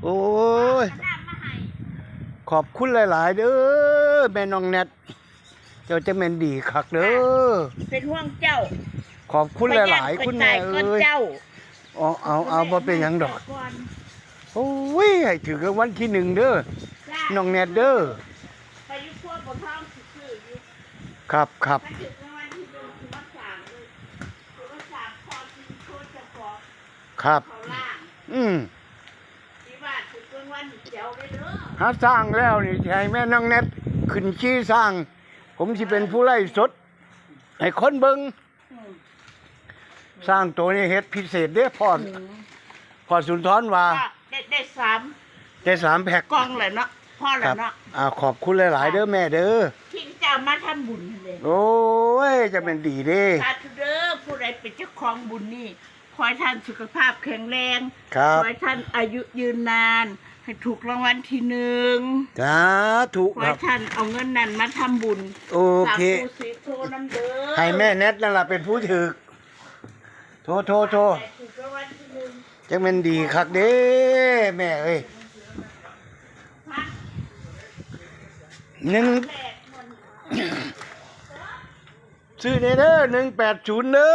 ໂອ້ຍ ຂອບຄຸນຫຼາຍໆເດີ ແມ່ນ້ອງແນັດ ເຈົ້າຈະແມ່ນດີຄັກເດີ ເປັນຫ່ວງເຈົ້າ ຂອບຄຸນຫຼາຍໆ ຄຸນແມ່ເອີຍ ເອົາ ເອົາ ເອົາ ບໍ່ເປັນຫຍັງດອກ ໂອ້ຍ ໃຫ້ຖືກລາງວັນທີໜຶ່ງເດີ ນ້ອງແນັດເດີ ໄປຢູ່ຄົວບໍ່ທອງຊິຊື້ຢູ່ ຄັບໆ ຄັບ ຖ້າສ້າງແລ້ວນີ້ ຊິໃຫ້ແມ່ນ້ອງແນັດຂຶ້ນຂີ່ຊ້າງ ຜົມຊິເປັນຜູ້ໄລສົດໃຫ້ຄົນເບິ່ງ ຊ້າງໂຕນີ້ເຮັດພິເສດເດ້ ພໍ່ ພໍ່ສຸນທອນວ່າ ໄດ້ ໄດ້ສາມ ໄດ້ສາມແພັກ ກ່ອງແຫຼະເນາະ ພໍແລ້ວເນາະ ອ່າ ຂອບຄຸນຫຼາຍໆເດີແມ່ເດີ ທີ່ເຈົ້າມາທຳບຸນຫັ້ນເດ້ ໂອ້ຍ ຈະແມ່ນດີເດ້ ສາທຸເດີ ຜູ້ໃດເປັນເຈົ້າຂອງບຸນນີ້ ຂໍໃຫ້ທ່ານສຸຂະພາບແຂງແຮງ ຂໍໃຫ້ທ່ານອາຍຸຍືນນານ ໃຫ້ຖືກລາງວັນທີໜຶ່ງ ສາທຸ ຂໍໃຫ້ທ່ານເອົາເງິນນັ້ນມາທຳບຸນ ໂອເຄ ສາທຸ ສາທຸນຳເດີ ໃຫ້ແມ່ແນັດນັ້ນລະເປັນຜູ້ຖືກ ໂທ ໂທ ໂທ ຈັກແມ່ນດີຄັກເດ້ແມ່ເອີຍ ໜຶ່ງ ຊື້ແດ່ເດີ ໜຶ່ງແປດສູນເດີ